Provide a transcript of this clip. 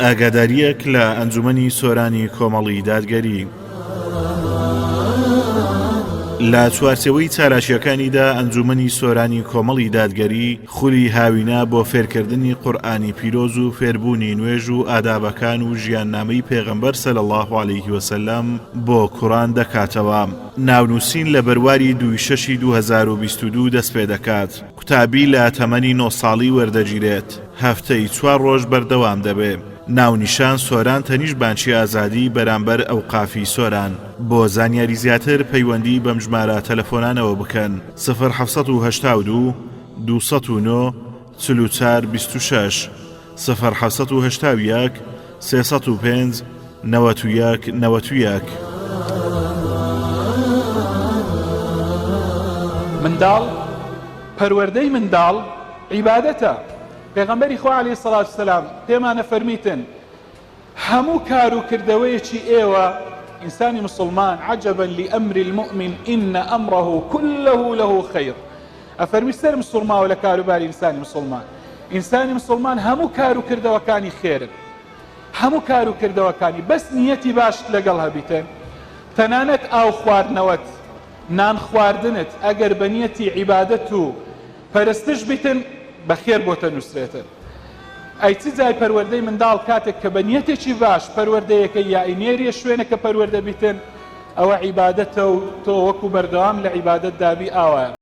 ئاگادارییەک لە ئەنجومەنی سۆرانی کۆمەڵی دادگەری. لە چوارچێوەی چالاکییەکانیدا ئەنجومەنی سۆرانی کۆمەڵی دادگەری خولی هاوینە بۆ فێرکردنی قورئانی پیرۆز و فێربوونی نوێژ و ئادابەکان و ژیاننامەی پێغەمبەر صلی اللە علیه وسلم بۆ کوڕان دەکاتەوە. ناونووسین لە بەرواری دووی شەشی 2022 دەستپێدەکات. قوتابی لە تەمەنی نۆ ساڵی وەردەگیرێت، هەفتەی چوار ڕۆژ بەردەوام دەبێ. ناونیشان سۆران تەنیشت بانکی ئازادی بەرامبەر ئەوقافی سۆران. بۆ زانیاری زیاتر پەیوەندی بەم ژمارە تەلەفۆنانەوە بکەن، سفر 782 209 44 26، سفر 781 305 91 91. منداڵ، پەروەردەی منداڵ عیبادەتە، پێغەمبەری خوا علیە سڵات وسلام پێمان ئەفەرمیتن هەموو کار و کردەوەیەکی ئێوە ئینسانی مسوڵمان عجبا لامر المؤمن ان امره كله له خیر ئەفەرمی سەرم سوڕماوە لە کاروباری ئینسانی مسوڵمان ئینسانی مسوڵمان هەموو کار و کردەوەکانی خێرن هەموو کار و کردەوەکانی بەس نیەتی باشت لەگەڵ هەبیتن تەنانەت ئاو خواردنەوەت نان خواردنت ئەگەر بە نیەتی عیبادەت و پەرستش بیتن بە خێر بۆتە نوسرێتن ئەی چ جای پەروەردەی منداڵ کاتێک کە بە نیەتێکی باش پەروەردەیەکەی یا ئەینێریە شوێنە کە پەروەردە بیتن ئەوە عیبادەتە و تۆ وەکو بەردەوام لە عیبادەت دابی ئاوایە.